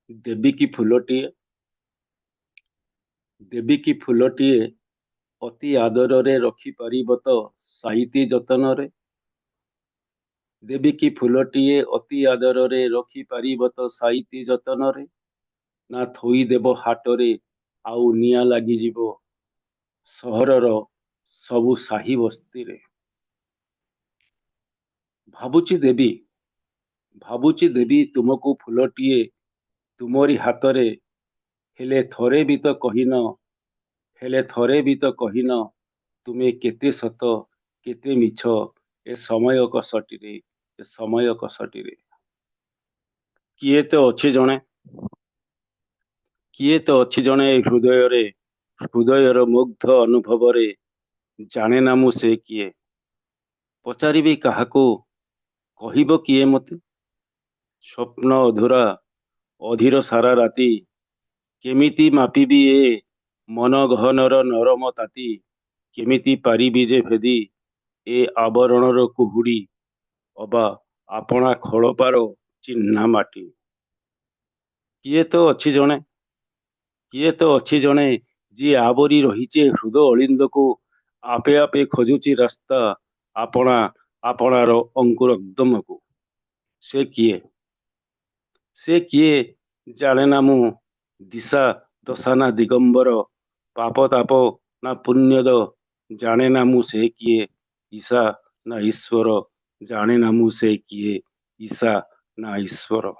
ଦେବି କି ଫୁଲଟିଏ, ଦେବି କି ଫୁଲଟିଏ ଅତି ଆଦରରେ ରଖିପାରିବ ତ ସାଇତି ଯତନରେ? ଦେବି କି ଫୁଲଟିଏ ଅତି ଆଦରରେ ରଖିପାରିବ ତ ସାଇତି ଯତନରେ, ନା ଥୋଇଦେବ ହାଟରେ ଆଉ ନିଆଁ ଲାଗିଯିବ ସହରର ସବୁ ସାହି ବସ୍ତିରେ? ଭାବୁଛି ଦେବି, ଭାବୁଛି ଦେବି ତୁମକୁ ଫୁଲଟିଏ ତୁମରି ହାତରେ, ହେଲେ ଥରେ ବି ତ କହିନ, ହେଲେ ଥରେ ବି ତ କହିନ ତୁମେ କେତେ ସତ କେତେ ମିଛ ଏ ସମୟ କଷଟିରେ, ଏ ସମୟ କଷଟିରେ। କିଏ ତ ଅଛି ଜଣେ, କିଏ ତ ଅଛି ଜଣେ ଏ ହୃଦୟରେ, ହୃଦୟର ମୁଗ୍ଧ ଅନୁଭବରେ, ଜାଣେ ନା ମୁଁ ସେ କିଏ। ପଚାରିବି କାହାକୁ, କହିବ କିଏ ମୋତେ? ସ୍ୱପ୍ନ ଅଧୁରା ଅଧୀର ସାରା ରାତି, କେମିତି ମାପିବି ଏ ମନ ଗହନର ନରମ ତାତି? କେମିତି ପାରିବି ଯେ ଭେଦି ଏ ଆବରଣର କୁହୁଡ଼ି ଅବା ଆପଣା ଖୋଳପାର ଚିହ୍ନା ମାଟି? କିଏ ତ ଅଛି ଜଣେ, କିଏ ତ ଅଛି ଜଣେ, ଯିଏ ଆବୋରି ରହିଛି ଏ ହୃଦ ଅଳିନ୍ଦକୁ, ଆପେ ଆପେ ଖୋଜୁଛି ରାସ୍ତା ଆପଣା ଆପଣାର ଅଙ୍କୁରୋଦ୍ଗମକୁ। ସେ କିଏ, ସେ କିଏ ଜାଣେ ନା ମୁଁ। ଦିଶା ଦଶା ନା ଦିଗମ୍ବର, ପାପ ତାପ ନା ପୁଣ୍ୟଦ, ଜାଣେ ନା ମୁଁ ସେ କିଏ। ଈଶା ନା ଈଶ୍ୱର, ଜାଣେ ନା ମୁଁ ସେ କିଏ। ଈଶା ନା ଈଶ୍ୱର।